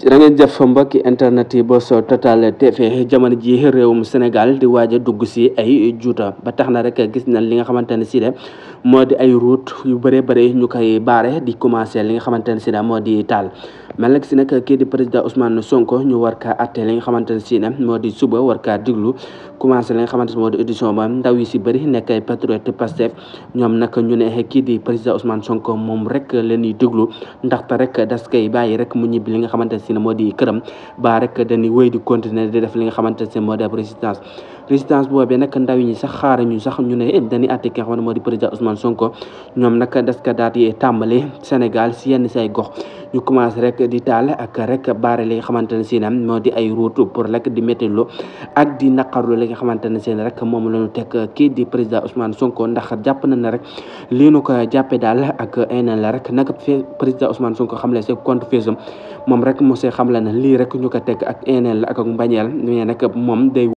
jërë ngeen jëf mbokki internet yi Boss Total TV jamono ji réewum Sénégal di waaj a dugg si ay juuta ba tax na rek gis nañ li nga xamante ne si de moo di ay route yu bëree bëri ñu koy baare di commencé li nga xamante ne si de moo di taal mel nag si nag kii di président Ousmane Sonko ñu war kaa atte li nga xamante ne si ne moo di suba war kaa diglu commencé li nga xamante ne moo di édition ba ndaw yi si bëri nekk ay patriote Pastef ñoom nag ñu ne kii di président Ousmane Sonko moom rek leen di déglu ndaxte rek das koy bàyyi rek mu ñibbi li nga xamante ne si ne moo di këram ba rek dañuy wéy di continuer di def li nga xamante ne moo di ab résistance boobee nag ndaw ñi sax xaarañu sax ñu ne dañuy àtte ki nga xamante moo di président Ousmane Sonko ñoom nag das ka daat yi tàmbali Sénégal si yenn say gox ñu commencé rek di taal ak rek baare li nga xamante ne si moo di ay route pour rek di méttilu ak di naqarlu li nga xamante ne seen rek moom la ñu teg kii di président Ousmane Sonko ndax jàpp na ne rek lii nu ko jàppee daal ak eneen la rek nag président Ousmane Sonko xam le si compte Facebook moom rek moo see xam la ne lii rek ñu ko teg ak eneen la ak mbañeel mais nag moom day